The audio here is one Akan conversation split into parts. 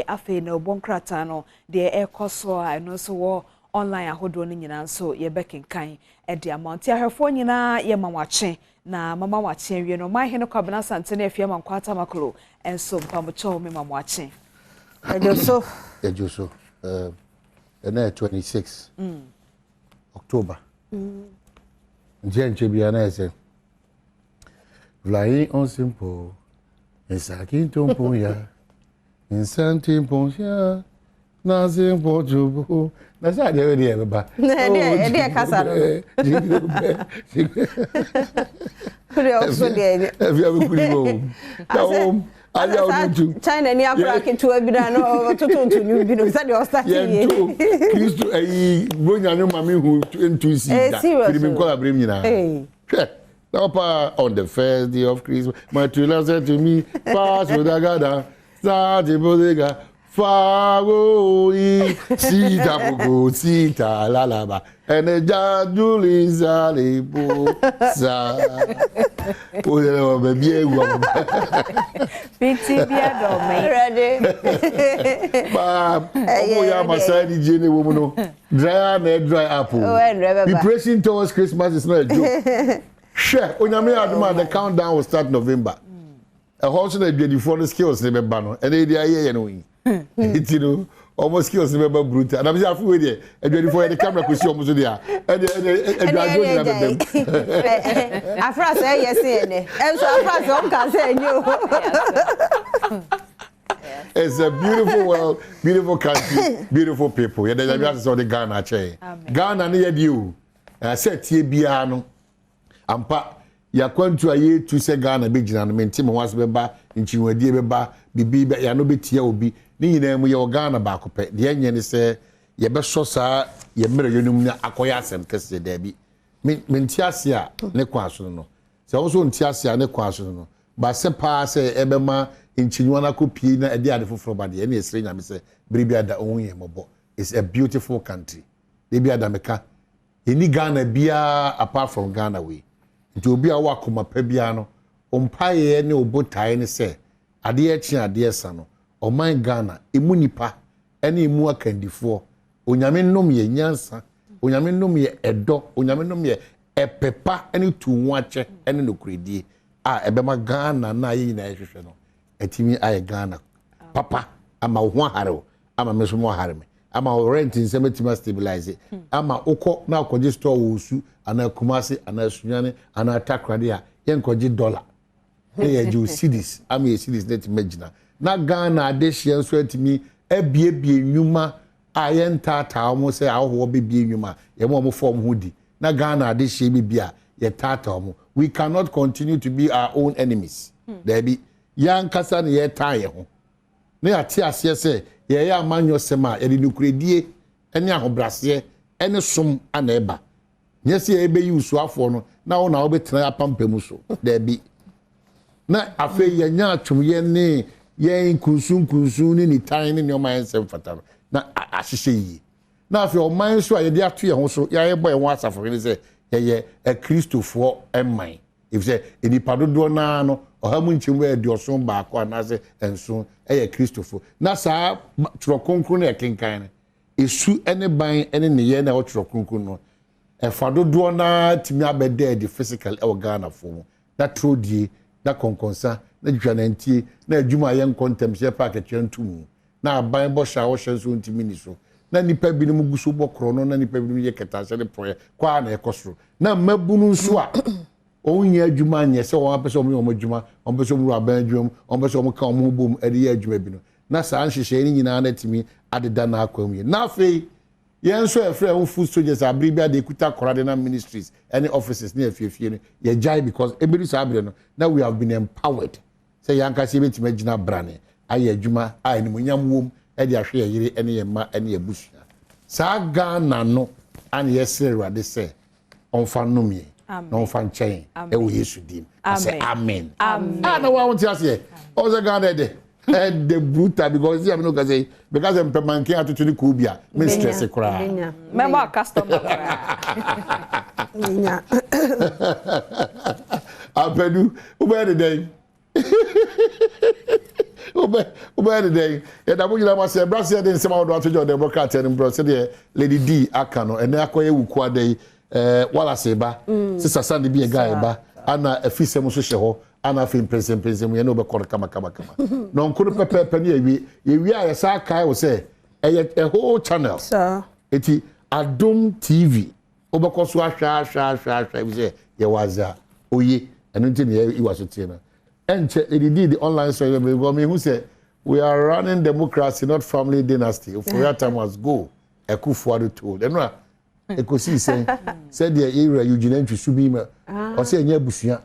Afei na ɔbɔ nkrataa no deɛ ɛrekɔ so a, ɛno nso wɔ online ahodoɔ no nyinaa nso yɛbɛkenkan de ama. Nti ahwɛfoɔ nyinaa, yɛma wakye na mama wakye awie no, ɔman hene Kwabena Asante ne Afia Mankwa Tamaklo nso mpamokyɛw, mema mo akye. Ɛdwo so. Ɛdwo so. Ɛnɛ yɛ 26 October. Nkyɛn nkyɛn biara na yɛ sɛ Vlayin onsimpo nsakintompo ya nsantimpo ya nasimpo tubo na sɛ adeɛ wei deɛ ɛbɛba. Ɛdeɛ kasa no. Wode ɔso deɛ ɛnyɛ. Ɛfi abɛkuri wɔ o na wɔm ayɛ a wɔn tu. China ni akora ketewa bi na no ɔtoto nnwom bi no sɛdeɛ ɔstart yie. Yɛnto Kristo ayi bronya no ma me hu ntu si da serious firi mi o. nkɔla abere mu nyinaa. Hwɛ na ɔpa, "On the first day of Christmas, my true love said to me, fast with agada start bodega fawo sita bugu sita lalaba ɛnɛ jajuli salibu sa o yɛrɛ wɔ baabi ewu ɔmo. Piti bi adɔme. Ready. Paa, ɔmo yɛ amasa anigye ne wɔ mu no dry na dry up o. Oh, ɛnrɛ bɛba. Preparation towards Christmas is not a joke. Hwɛ, Onyame adum a, the countdown will start November. Ɛhɔ nso na adwadifoɔ no skills ne bɛba no. Ɛna edi ayɛ yɛ no yi nti no, ɔmo skills ne bɛba brutal. Na bisɛ afi wei deɛ, adwadifoɔ yɛde camera kò si ɔmo so deɛ a, ɛde adwadwo nyina bɛbɛm. Afra sɛ ɛyɛ se ɛnɛ ɛnso afra sɛ ɔnka sɛ ɛnyɛ o. It's a beautiful world, beautiful country, beautiful people. Yɛda Nyame ase sɛ ɔde Ghana akyɛ yɛn. Ghana ne yɛdeɛ o. Sɛ tie biara no, ampa yɛakwantu a yɛretu sɛ Ghana bɛgyina no, mente me ho ase bɛba, nkyinwadie bɛba, biribi bɛ, yɛano bɛtia obi. Ne nyinaa mu yɛwɔ Ghana baako pɛ. Deɛ ɛnyɛ ne sɛ yɛbɛsɔ saa yɛ mmerɛ yɛnum no akɔyɛ asɛm kɛseɛ, daabi. Mente ase a ne kwan so no. Sɛ wo nso nte ase a ne kwan so no, baasɛ paa sɛ ɛbɛma nkyinwa no akɔ pie na ɛde ade foforɔ ba deɛ, ɛne ɛsrɛ Nyame sɛ bere bi ada ɔhu yɛn mmɔbɔ. It's a beautiful country. De bi ada meka, yɛni Ghana biara apart from Ghana wei. Nti obi a ɔwɔ akoma pa biara no, mpaeɛ ne obotaeɛ ne sɛ adeɛ kye adeɛ sa no, ɔman Ghana emu nipa ɛne emu akandifoɔ, Onyame nom yɛ nyansa, Onyame nom yɛ ɛdɔ, Onyame nom yɛ ɛpɛ pa ne tu ho akyɛ ne nokoredie a ɛbɛma Ghana na yɛ nyinaa yɛhwehwɛ no ɛtumi ayɛ Ghana papa ama wo ho ahare wo, ama me nso mo ahare me, ama wo rent nsɛm atumi astabilize, ama wokɔ na akɔgye store wɔ Osu anaa Kumase anaa Sunyane anaa Takoradi a, yɛnkɔgye dollar na yɛgye wo cedis ama yɛ cedis na atumi agyina, na Ghana adehyeɛ nso atumi abiebie nnwuma a yɛntaataa wɔn sɛ ahɔhoɔ bɛbie nnwuma a yɛma wɔn fa wɔn ho di, na Ghana adehyeɛ bi bi a yɛtaataa wɔn. We cannot continue to be our own enemies. Daabi, yɛn ankasa na yɛtaa yɛn ho, na yɛate aseɛ sɛ yɛyɛ amanyɔsɛm a yɛde nokoredie ne ahobraseɛ ne som ana ɛba. Nyɛ sɛ yɛbɛyi osuafoɔ no na wo na wobɛtena apampam so, daabi. Na afei yɛnya atwomyɛ ne yɛn nkunsunkunsun ne nitan ne nneɛma a yɛnsɛ mfata no na ahyehyɛ yie. Na afei ɔman nso a yɛde ato yɛn ho so, yɛayɛbɔ yɛn ho asafo ne sɛ yɛyɛ Akristofoɔ man, efisɛ nnipa dodoɔ naa no, 100 mu nkyɛmu bɛyɛ 71 anaasɛ 7 ɛyɛ Kristofo. Na saa Twerɛ Kronkron no yɛkenkan no, esu ne ban ne nneyɛɛ na ɛwɔ Twerɛ Kronkron no, ɛfa dodoɔ naa tumi abɛda adi physical ɛwɔ Ghanafoɔ mu, na torodie na kɔnkɔnsa na twitwanantie na adwuma a yɛnkɔ ntɛm sɛ yɛpɛ akatua ntomu, na aban bɔhyɛ a wɔhyɛ nso ntumi ni so, na nnipa binom gu so bɔ korɔ no, na nnipa binom yɛ kɛtɛaseɛ ne porɔeɛ kɔ a na ɛkɔ soro, na mmabunu nso a wɔn nyɛ adwuma nyɛ sɛ wɔn apɛ sɛ wɔn yɛ wɔn adwuma, wɔn pɛ sɛ wɔn wura aban adwuma mu, wɔn pɛ sɛ wɔn ka wɔn ho bom de yɛ adwuma bi no, na saa nhyehyɛeɛ no nyinaa no atumi adeda n'akwan mu yie. Na afei yɛn nso a yɛfrɛ yɛn ho foot soldiers, abere bi a de ekuta kɔrade na ministries ne offices ne afiefie no yɛgyae, because ebedu saa abere no na we have been empowered sɛ yɛn ankasa yɛbɛtumi agyina brane ayɛ adwuma a animuonyam wom de ahwɛ yɛn yere ne yɛn mma ne yɛn abusua. Saa Ghana no ana yɛsrɛ Awurade sɛ ɔmfa nnom yɛn na ɔmfa nkyɛ yɛn ɛwɔ Yesu din. Sɛ amen. A na wɔn te aseɛ ɔwɔ sɛ Ghana ɛdɛ brutal, because si amino kasa yi because mpɛ mankin atoto ne koo bi a me stress koraa. Mɛmɔ a customer koraa. Apɛdu wobɛyɛ de dɛn? Wobɛ wobɛyɛ ne dɛn? Yɛda mo nyinaa mo ase. Ɛberɛ ase yɛde nsɛm ahodoɔ ato dwa wɔ dɛbɔ krataa no mu berɛ sɛdeɛ Lady D aka no. Ɛnɛ akɔyɛ Wukuada yi, ɛɛ Wallace ba, Sisa Sande bi ɛga ɛba, ana afisɛm nso hyɛ hɔ, ana afei mpɛnsɛmpɛnsɛm yɛne wobɛkɔ no kama kama kama. Nɔnko no pɛpɛɛpɛ ne yɛwie. Yɛwie a yɛsan kae wo sɛ ɛyɛ a whole channel. Eti Adom TV wobɛkɔ so ahwɛ ahwɛ ahwɛ ahwɛ efisɛ yɛwɔ adze a oye ɛno nti na yɛyi w'aso tie no. Ɛnkyɛ yɛdidii the online story bebree because mehu sɛ we are running democracy not family dynasty Ofori-Atta must go Akufo-Addo told ɛno a ɛkɔsii sɛn sɛdeɛ yɛwura Eugene Antwi su bi ma ɔsɛ ɛnyɛ abusua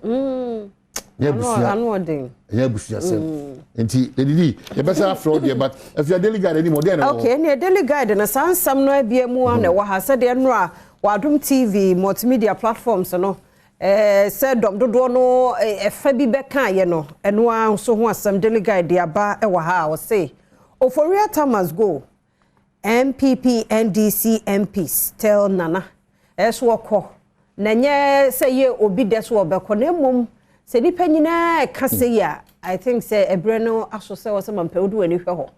nyɛ abusua ɛnyɛ abusuasɛm mm. nti edidi yɛbɛsɛ afrɛ wo deɛ but afia daily guide anim ɔdeɛ na ɛwɔ okay ɛnna daily guide no saa nsɛm no abia mu a na ɛwɔ ha sɛdeɛ nnora wɔ Adom TV multimedia platforms no ɛɛ sɛ dɔm dodoɔ no ɛfa bi bɛka yɛ no ɛno ara nso ho asɛm daily guide de aba ɛwɔ ha a ɔse Ofori-Atta must go. NPP NDC MPs tell Nana ɛso ɔkɔ na nyɛ sɛ yɛ obi dɛ so ɔbɛkɔ na mmom sɛ nipa nyinaa ɛka sɛ yi a, I think sɛ ɛberɛ no aso sɛ ɔsɛ mampɛ wode w'ani hwɛ hɔ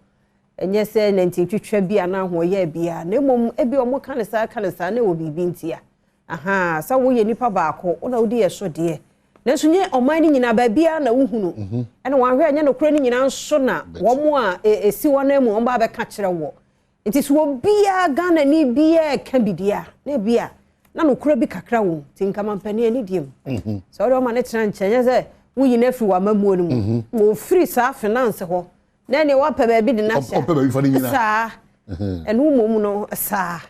ɛnyɛ sɛ nantintwitwa bi anaa ahoɔyɛ bia na mmom ebi ɔmo ka ne saa ka ne saa na ɛwɔ biribi nti a aha sɛ woyɛ nipa baako wona wodi yɛ so deɛ nanso nyɛ ɔman no nyinaa baabiara na wohunu ɛna wɔahwɛ ɛnyɛ nokorɛ no nyinaa nso na wɔn a ɛsi wɔn amu wɔn ba bɛka kyerɛ wɔ nti sɛ obiara Ghana ni biara ka bi deɛ a na ebi a na nokorɛ bi kakra wɔ mu nti nka mampanin ani die mu sɛ ɔde ɔma ne tena nkyɛn nyɛ sɛ woyi no afiri w'amammuo no mu ma ofiri saa finance hɔ na ɛneɛ woapɛ baabi de no ahyɛ ɔpɛ baabi fa no nyina saa ɛno mmom no saa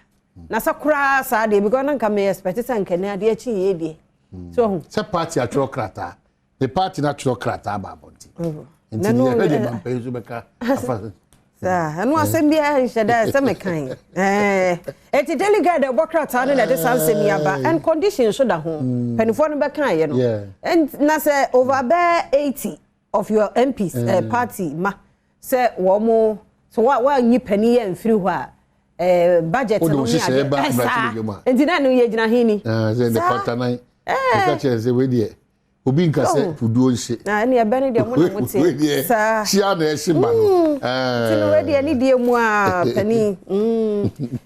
na sɛ koraa saa deɛ because na nka me expect sɛ nka ni adeɛ akyi yie deɛ so ɔho sɛ party atwerɛ krataa the party no atwerɛ krataa ba abɔnten nti yɛhwɛ deɛ mampanyin so bɛka afa. Saa ɛno asɛm biara nhyɛ da sɛ mekan ɛnti Daily Guide ɛbɔ krataa no na ɛde saa nsɛm yi aba and condition nso da ho mpanimfoɔ no bɛkaeɛ no na sɛ over bɛɛ 80 of your MPs party ma sɛ wɔn mo so wa wanyi panin yɛ mfiri hɔ a budget no ne adeɛ saa nti na no yɛgyina he ni. Sɛ ne kwatanan ɛka kyerɛ sɛ wei deɛ obi nka sɛ puduo nhye. Na ɛne ɛbɛ ne deɛ mo na mo te saa hyia na ɛhye ba no. Nti no wei deɛ ne deɛ mu a panin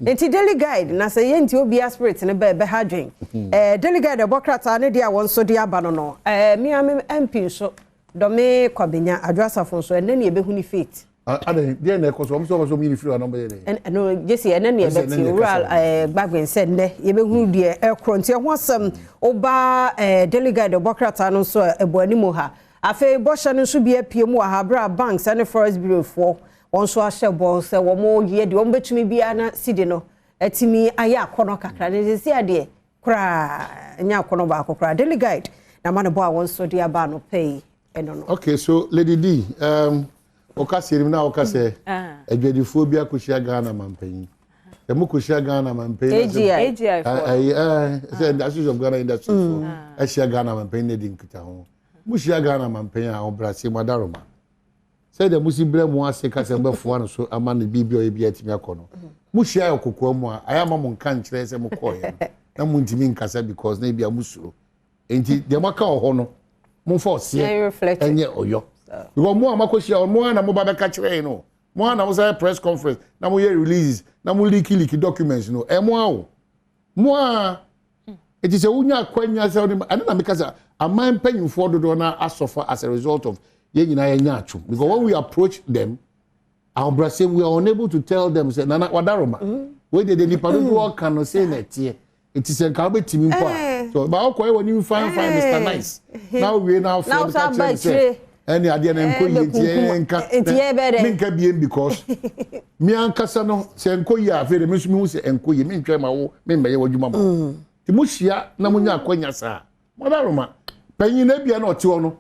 nti Daily Guide na sɛ yɛnti obiara spirit ne bɛɛ bɛha dwen Daily Guide ɛbɔ krataa ne deɛ a wɔn nso de aba no mmea me MP nso Dome Kwabenya Adwo Asafo nso ɛnɛ ne yɛbɛhu ne fate. Adɛn deɛ na ɛkɔ so ɔmo sɛ ɔmo sɛ ɔmo yi ne firi hɔ na ɔmo bɛyɛ dɛ. Ɛno gyesi ɛnɛ ne yɛbɛte owura Gbagben sɛ nnɛ yɛbɛhunu deɛ ɛkorɔ nti ɛho asɛm ɔba Daily Guide ɛbɔ krataa no nso ɛbɔ anim ha. Afei bɔhyɛ no nso bi apue mu wɔ ha abere a banks ne forex bureau foɔ wɔn nso ahyɛ bɔ sɛ wɔn yɛ deɛ wɔn bɛtumi biara na sidi no atumi ayɛ akɔnɔ kakra ne sisi adeɛ koraa nyɛ akɔnɔ baako koraa. Daily Guide na ama ne bɔ a wɔn nso de aba no pɛ yi ɛno no. Okay, so Lady D, ɔka sɛ na ɔka sɛ adwadifoɔ bi akɔhyia Ghana mampanyin sɛ mo kɔhyia Ghana mampanyin AGI AGI ɛyi sɛ Association of Ghana Industries foɔ ahyia Ghana mampanyin na di nkita ho mo hyia Ghana mampanyin a ɔbrɛ mu adaroma sɛdeɛ mo si brɛ mo ase ka sɛ mo bɛfoa no so ama no biribi a ɔyɛ bi atumi akɔ no mo hyia yɛ kokoa mu a ayɛ ama mo nka nkyerɛ sɛ mo kɔɔyɛ no na mo ntumi nkasa because na ebi a mo suro nti deɛ mo aka wɔ hɔ no momfa ɔseɛ ɛnyɛ ɔyɔ because mo a makɔhyia mo a na mo ba bɛka kyerɛ yi no mo a na mo sɛ press conference na mo yɛ releases na mo leak leak documents no ɛ mo a o mo a eti sɛ wonya akwanya sɛ ɔde ɛno na meka sɛ aman mpanyinfoɔ dodoɔ na asɔfa as a result of yɛn nyinaa yɛnya atwom because when we approach them, ahobrɛsɛm, we are unable to tell them sɛ nana wadaroma wei de de nipa dodoɔ ka no sɛ na ɛteɛ eti sɛ nka wobɛtumi mpo a so ba ɔkɔ yɛ wɔ nim fine fine Mr Nice na owie na afɔ no ka kyerɛ no sɛ ɛne adeɛ no nkɔ yie nti yɛn nka menka biem because me ankasa no sɛ nkɔ yie a afei de me nso mehu sɛ nkɔ yie mentwɛn ma wo memmɛyɛ w'adwuma ma wo nti mo hyia na mo nya akwanya saa mɔdaroma panyin na ebia na ɔte hɔ no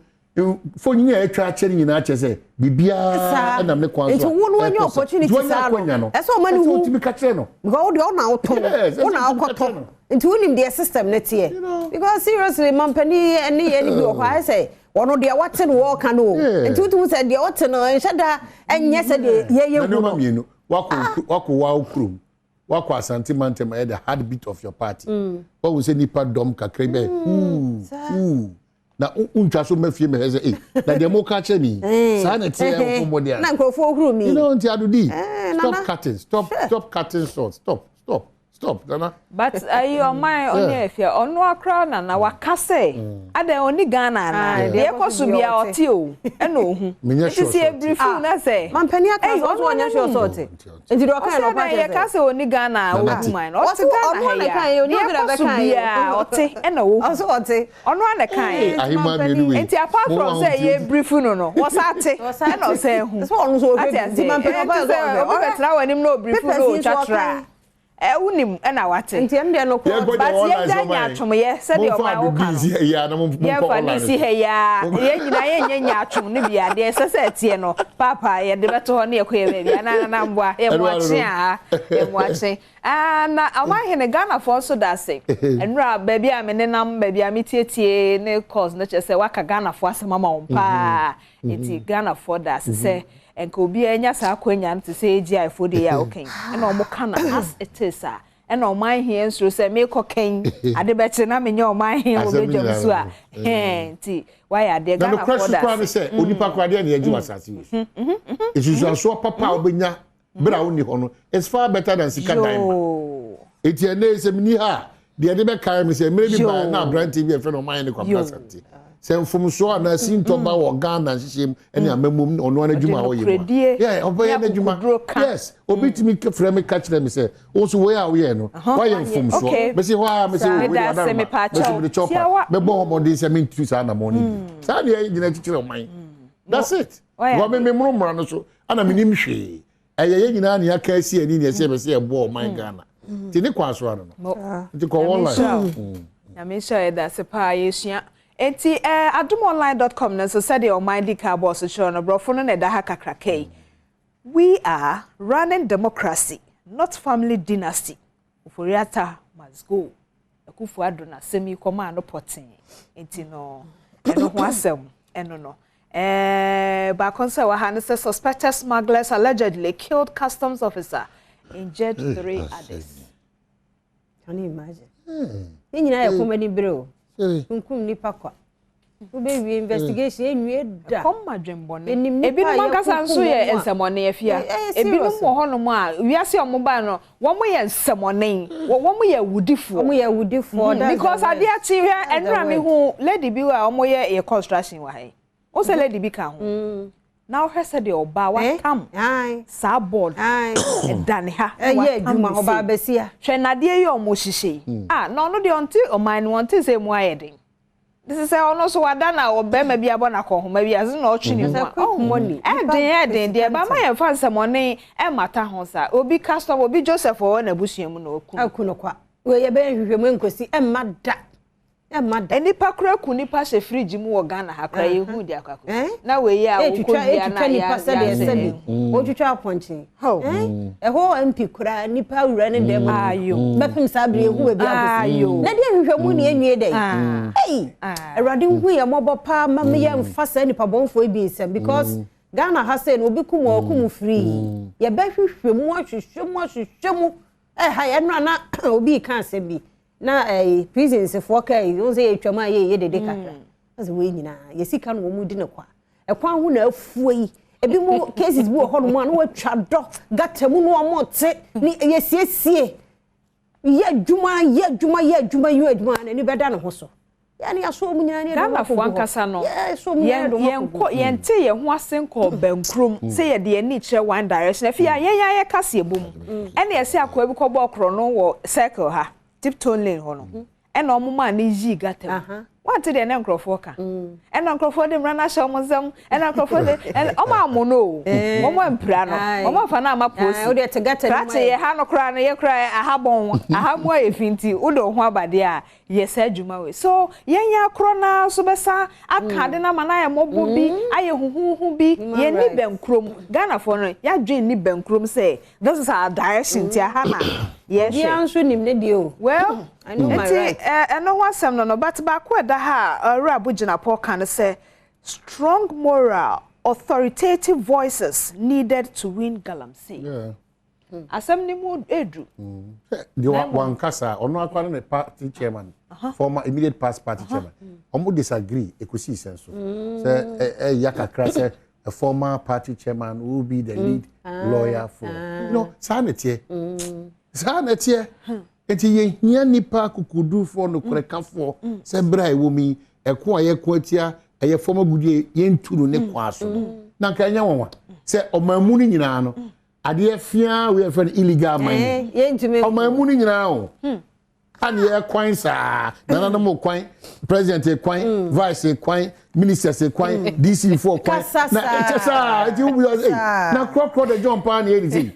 fonyi a atwa akyɛ no nyinaa kyerɛ sɛ biribiara ɛnam ne kwan so nti wo no wanya opportunity saa no ɛsɛ ɔma ne hu wotumi ka kyerɛ no because wo deɛ ɔna wotɔn wo na wokɔtɔ nti wonim deɛ system no teɛ because seriously mampani ɛne yɛ no bi wɔ hɔ ayɛ sɛ wɔno deɛ wɔte no wɔɔka no o nti wotumi sɛ deɛ wɔte no nhyɛ da ɛnyɛ sɛ deɛ yɛyɛ hu no mmienu wakɔ wa kurom wakɔ Asante mantam ɛyɛ the heartbeat of your party wɔn sɛ nipa dɔm kakra bɛ huu huu. Na wontwa so mma fie mɛhwɛ sɛ, ei, na deɛ moka kyerɛ me yi, saa na ɛteɛ wofo mmɔden a. Na nkurɔfoɔ huru mi. You know, nti Adodi, stop cutting, stop, stop cutting short, stop, stop, stop, Nana. But ayi ɔman ɔne afia ɔno akora Nana waka sɛ adɛn ɔni Ghana anaa deɛ ɛkɔ so bia ɔte o ɛna ohu nti sɛ yɛ brief na sɛ mampanin aka sɛ ɔno ɔnyɛ sure sɛ ɔte nti deɛ ɔka no ɔpa kyerɛ sɛ yɛka sɛ ɔni Ghana a ɔhu man no ɔte Ghana ha yi a deɛ ɛkɔ so bia ɔte ɛna ohu ɔte ɔno ana kan nti apart from sɛ yɛ brief no wɔsa te ɛna ɔsɛ hu ate ase ɛnti sɛ obi bɛtena wɔ anim na obrief no otwa tra wonim ɛna wate. Nti ɛno deɛ no kɔ. But yɛgya nyaatwomyɛ sɛdeɛ ɔman wo ka no. Yɛmfa ne si ha yi a yɛn nyinaa yɛnyɛ nyaatwom no bi a deɛ ɛsɛ sɛ ɛteɛ no paapa yɛde bɛto hɔ ne yɛkɔ yɛ baabi anaa nana mboa yɛ mmoakye a yɛ mmoakye. Na ɔman hene Ghanafoɔ nso da ase. Nnura baabi a me nenam baabi a metietie ne course no kyerɛ sɛ waka Ghanafoɔ asɛm ama wɔn paa. Nti Ghanafoɔ da ase sɛ nka obiara nya saa akwanya no te sɛ AGI foɔ deɛ yɛ a okay. Ɛna wɔn ka no as it is a ɛna ɔman hene nsoro sɛ mekɔ kɛn ade bɛkye na menyɛ ɔman hene wɔ badwam so a nti wayɛ adeɛ Na nokorɛ Ghanafoɔ so da koraa ne ase. sɛ onipa koraa deɛ na yɛgye wɔ asase wei so. Nsusuansoɔ papa a wobɛnya berɛ a wonni hɔ no is far better than sika dan ma. Enti ɛnnɛ yi sɛ menni ha a, deɛ ɛde bɛkae me sɛ mmerɛ bi baeɛ na aberanteɛ bi a yɛfrɛ no Ɔmanhene Kwabena Asante, sɛ mfomsoɔ anaa sintɔ ba wɔ Ghana nhyehyɛɛ mu ne amammuo mu ne ɔno ara n'adwuma a ɔyɛ mu a, yeah, ɔbɛyɛ n'adwuma. Yes, obi tumi frɛ me ka kyerɛ me sɛ, wo nso wei a woyɛɛ no, woayɛ mfomsoɔ. Mese hɔ ara, mese oh, wei deɛ ɔda no ma, mese mede kyɛw pa, mɛbɔ ho mmɔden sɛ mentu saa anammɔn no bio. Saa deɛ gyina kyekyere ɔman. That's it. Because me memmoro mmara no so, ɛna menim hwee. Ɛyɛ yɛn nyinaa na yɛaka asi ani na yɛsɛ yɛpɛ sɛ yɛboa ɔman Ghana. Nti ne kwan so ano no. Nti kɔ online. Nyame nhyira yɛda ase paa yɛsua. Enti eh, adomonline.com no nso sɛdeɛ ɔman di kan bɔɔ so kyerɛ no, borɔfo no na ɛda ha kakraka yi. We are running democracy, not family dynasty. Ofori-Atta must go. Akufo-Addo n'asɛm yi kɔmaa no pɔtee. Nti no, ɛno ho asɛm ɛno no. Baako nso ɛwɔ ha no sɛ suspected smugglers allegedly killed customs officer, injured 3 others. Can you imagine? Ne nyinaa yɛ kɔm ani bere o. Kunkum nipa kwa. Wobɛwie investigation enwie da. Ɛkɔm ma dwembɔne. Ebinom ankasa nso yɛ nsɛmɔne afia. Ebinom wɔ hɔnom a wiase a wɔn ba no wɔn yɛ nsɛmɔne. Wɔn yɛ awudifoɔ. Wɔn yɛ awudifoɔ. Because adeɛ akyi hwɛ ɛnura mi hu lady bi a wɔn yɛ yɛ construction wɔ ha yi. Wɔn sɛ lady bi ka ho. Na ɔhwɛ sɛ deɛ ɔbaa watam saa board ɛda ne ha. Ɛyɛ adwuma ɔbaa bɛsia. Hwɛ nadeɛ yi a wɔn hyehyɛ yi. Ah na ɔno deɛ ɔnte ɔman no ɔnte sɛ emu ayɛ den. This sɛ ɔno nso wada na ɔbɛrima bi abɔ n'akɔnhoma bi ase na ɔtwe ne mu a ɛden ɛden deɛ ɛba ma yɛn fa nsɛmɔne ɛmata ho saa obi custom obi Joseph ɔwɔ n'abusua mu na ɔku. Aku no kwa wei yɛ bɛyɛ nhwehwɛ mu nkosi ɛmma da ɛmma da. Nipa kura ku nipa hyɛ fridge mu wɔ Ghana ha kora yɛ hu di akɔ na wei yɛ a wokɔ wia na yɛ nipa sɛdeɛ sɛbi otwitwa apɔnkye ɛhɔ MP kura nipa awura ne dɛm bɛpem saa bere ehu baabi akɔsi na deɛ nhwehwɛ mu ne enwie dɛ ei Awurade nhu yɛ mmɔbɔ paa ma me yɛ mfa saa nipa bɔnfoɔ bi nsɛm because Ghana ha sɛ no obi kum ɔkum free yɛbɛhwehwɛ mu ahwehwɛ mu ahwehwɛ mu ɛha yɛ no na obi ka asɛm bi na prisons foɔ ka yi wɔn sɛ yɛtwam a yɛyɛ dede kakra ɛsɛ wɔn nyinaa yɛsi ka no wɔn mu di ne kwa ɛkwan ho na afuo yi ebi mu cases bi wɔ hɔnom a na wɔatwa dɔ gata mu na wɔn te ne yɛsiesie yɛ adwuma yɛ adwuma yɛ adwuma yɛ adwuma n'ani bɛda ne ho so yɛne yɛasɔ wɔn nyinaa ne yɛde wɔn akɔgu Ghanafoɔ hɔ ankasa no yɛsɔ wɔn nyinaa yɛde wɔn akɔgu yɛnkɔ yɛnte yɛn ho ase nkɔ bɛnkurom sɛ yɛde yɛn ani kyerɛ one direction afei a yɛn yɛn ayɛ kaseɛ bɔ mu ɛna yɛsɛ akoa bi kɔbɔ ɔkorɔ no wɔ circle ha Tipton Lane hɔ no ɛna ɔmo maa ne yii gata mu wante deɛ ne nkurɔfoɔ ka ɛna nkurɔfoɔ de mmara no ahyɛ ɔmo nsam ɛna nkurɔfoɔ de ɛna ɔmo amo no o ɔmo ampira no ɔmo afa no ama polisi krakye yɛ ha no koraa no yɛ koraa aha bɔn aha mu ayɛ fi nti wode wo ho abadeɛ a yɛ saa adwuma wei so yɛn yɛ akorɔ naa so bɛsa aka ade no ama no ayɛ mmɔbɔ bi ayɛ huhuhu bi yɛn ni bɛnkurom Ghanafoɔ no yɛadwen ni bɛnkurom sɛ this is our direction nti aha na yɛhwɛ. Obiara nso nim ne deɛ o. Well, nti ɛno ho asɛm no no but baako ɛda ha a ɔwura Abu-Jinapor ka no sɛ strong moral authoritative voices needed to win galamsey. Yeah. Asɛm no mu edu. Deɛ wankasa ɔno akora ne ne party chairman, former immediate past party chairman, ɔmo disagree ekosi sɛn so sɛ ɛya kakra sɛ a former party chairman will be the lead lawyer for saa na teɛ, saa na teɛ. Nti yɛhia nipa akokodufoɔ, nokorɛkafoɔ, sɛ berɛ a ɛwɔ mu yi, ɛko a yɛko atia ɛyɛ fɔm agudie, yɛntu no ne kwan so no, na nka ɛnyɛ wɔn wa sɛ ɔman mu no nyinaa no, adeɛ fia wei yɛfrɛ no illegal mining. Yɛntumi. Ɔman mu no nyinaa o, ane yɛ kwan saa, nananom kwan, president kwan, vice kwan, ministers kwan, DC foɔ kwan. Kasa na saa. ɛkyɛ saa eti wo bi ɔsɛ Saa. na korɔkorɔ de John paa na yɛ ne sei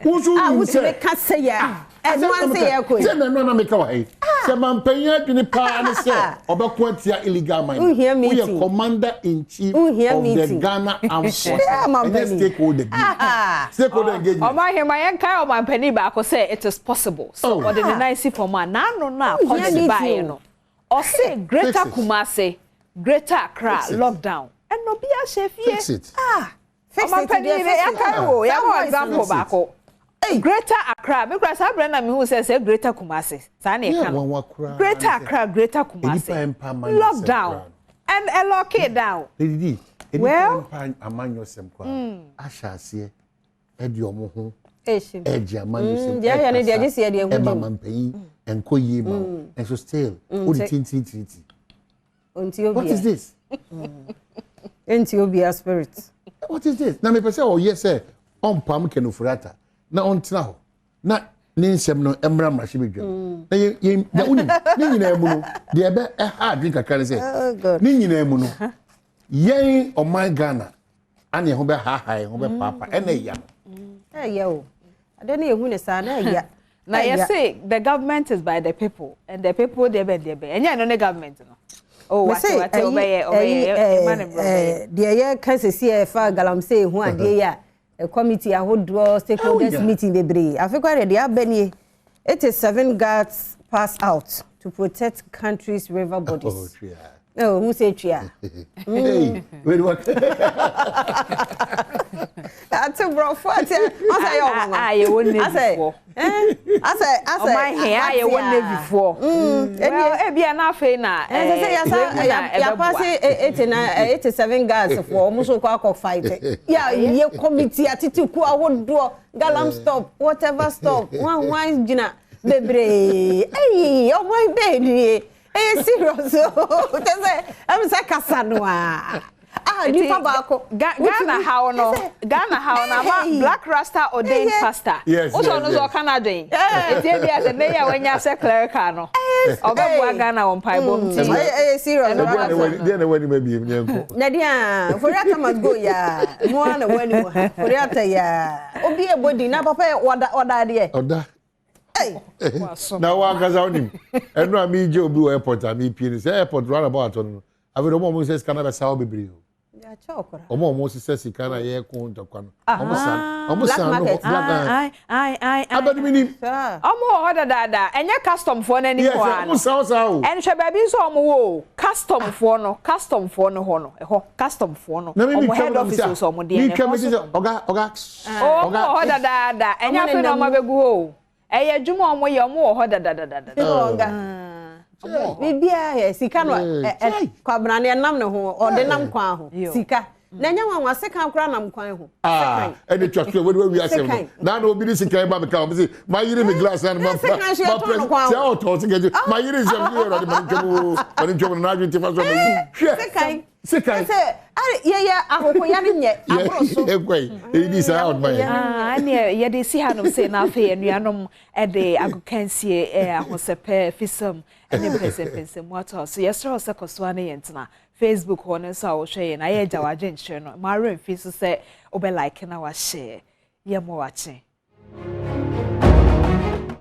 wosu a nim wotumi sɛ ka sɛ yɛ ɛno ase yɛ kɔ yi. Sɛ na ɛno na meka wɔ ha yi sɛ mampanyin adwene paa ne sɛ ɔbɛko atia illegal mining. Wohia meeting. Woyɛ commander in chief Wohia of the meeting. Ghana Armed Forces, Yeah, ɛnyɛ mampanin. stakeholder bi, stakeholder engagement. Ɔman hema, yɛn kae ɔmanpanin baako sɛ it is possible so Oh. ɔde ne nan si fam a n'ano no a Wohia kɔde meeting baeɛ o. no, ɔse Greater Fix it. Kumase, Greater Accra, Fix it. lockdown, ɛnna obi ahyɛ fie. Fix it. Fix it. Ɔmanpanin Deɛ, fix it. yɛkae wo Saa yɛwɔ voice no. example Fix it. baako, Greater Accra. Mi kura saa abirɛ na mi hu sɛ Greater Kumase saa na Yeah, yɛka no. wɔn wa koraa Greater ne sɛ Accra, Greater Kumase, Enipa mpa amanyɔsɛm lockdown koraa no. and ɛlock it down. Lady D, Well- enipa mpa amanyɔsɛm koraa ahyɛ aseɛ ɛde ɔmo ho Ehyi. ɛgye amanyɔsɛm. Deɛ ayɛ no deɛ, gye sɛ yɛde ɛho ɛma gyem. mampanyin ɛnkɔ yie ma wo, ɛnso still wode tintintinti. Nti What is obia. this? Nti obia spirit. What is this? Na mepɛ sɛ ɔyɛ sɛ ɔmpam Ken Ofori-Atta na ɔntena hɔ na ne nsɛm no mmra mmarahyɛbadwam na yɛ yɛ na wonim ne nyinaa mu no, deɛ ɛbɛ ɛha adwene kakra ne Oh, sɛ God. ne nyinaa mu no, yɛn ɔman Ghana ane ɛho bɛhaha, yɛn ho bɛpaapa, ɛna ɛya no. Ɛyɛ o. Ade ne yɛhu ne saa na ɛya. Na Ɛya. yɛse the government is by the people and the people deɛ bɛn deɛ bɛn, ɛnyɛ ɛno ne government no. Oh, wate Mese, wate, ɔbɛyɛ ɔbɛyɛ ɛma ne brɛ ɔbɛyɛ. Deɛ yɛka sɛsi a ɛfa galamsey ho adeɛ yi a committee ahodoɔ, stakeholders Oh, yeah. meeting bebree, afei koraa deɛ aba nie, 87 guards pass out to protect country's river Oh, bodies. twia. Oh, hu sɛ twia. Hey, wait, what? Ate borɔfo ate ɔsɛ yɛ ɔnwanwa. A yɛwɔ navy foɔ. Asɛ Ɔman he a yɛwɔ navy foɔ. Well, ebia na afei na ɛsɛ sɛ yasa wei mu na yapase ɛbɛboa. 87 guards foɔ, ɔmo nso kɔ akɔ fight yà yɛ committee atete ku ahodoɔ, galam stop, whatever stop, wan wan gyina bebree. Ɛyi ɔmo bɛɛ nie, ɛyɛ serious o, kyɛ sɛ ɛmi sɛ kasa no a ah nipa baako. Ghana haw no, Ghana haw no ama Hey. Black Rasta ordained Hey. pastor. Yes, Wosɔ no so ɔka n'adwen. Eti ebi asɛ ne yɛ a wanya sɛ clerical no, ɔbɛboa Ghana wɔ mpaebɔ mu ti. Ɛyɛ serious. Ɛno Deɛ na deɛ na wani ma biem ne nkɔ. Na deɛ Ofori-Atta must go yaa mo a na wani mu ha Ofori-Atta yaa obi ebo di na papa yɛ ɔda ɔda adeɛ. Ɔda. Hey. Wasom. Na wankasa wonim ɛno a meegye obi wɔ airport a meepie no sɛ airport roundabout no, afei de ɔmo a ɔmo sɛ sika no bɛsa hɔ bebree o. Yàkyɛ ɔkora. Ɔmo a ɔmo sisɛ sika no a yɛko ntɔkwa no, ɔmo san ɔmo Black san no market. black. Ai ai ai ai. Abɛnum nim. Saa. Ɔmo wɔ hɔ dadaada, ɛnyɛ custom foɔ n'anim Yes. hɔ ano. Ɔmo san saa o. Ɛnhwɛ baabi nso a ɔmo wɔ o, custom foɔ no, custom foɔ no hɔ no, ɛhɔ custom foɔ no, Na mi mi ɔmo twɛ head mu na mi office sɛ nso ɔmo deɛ mi no twɛ mi ɛhɔ sɛ nso. Ɔga ɔga. Ɔmo wɔ hɔ dadaada, ɛnyɛ Ɔmo afei na nenam. ɔmo abɛgu hɔ o, ɛyɛ adwuma a ɔmo yɛ, ɔmo wɔ hɔ dadadadada. Ɔga. Biribiara yɛ sika no ɛ ɛ kwabrane ɛnam ne ho, ɔde nam kwan ho. Yo. Sika. Na ɛnyɛ nwanwa, sekan koraa nam kwan ho. Ah, ɛne twa so wɔde wawi asɛm no Sekan. Na obi de sika ba mi ka ɔmo sɛ ma yiri mi glass na ma Eh, sekan nso yɛtɔn no kwan sɛ ho. ɔtɔn sika gye ma yiri nsɛm bi yɛ ɔde ma ne ntwam o, ma ne ntwam no n'adwene ti fa so ma yi hwɛ. Sekan. Sekan. Sɛ ɛre yɛyɛ ahokoya ne nyɛ aboro so. Yɛ kɔ yi eyi di saa ɔduma yɛ. Ah, ɛneɛ yɛde si hanom sei na afei anuanom ɛde agokansie, ahosɛpɛ fisɛm ɛne mpɛnsɛmpɛnsɛmu atɔ so. Yɛsrɛ wo sɛ kɔ so a ne yɛntena Facebook hɔ no nso a wohwɛ yɛn ayɛ agya w'adwenkyerɛ no ma awerɛ mfi so sɛ wobɛ like na wahyɛ yɛmmɔ wakye.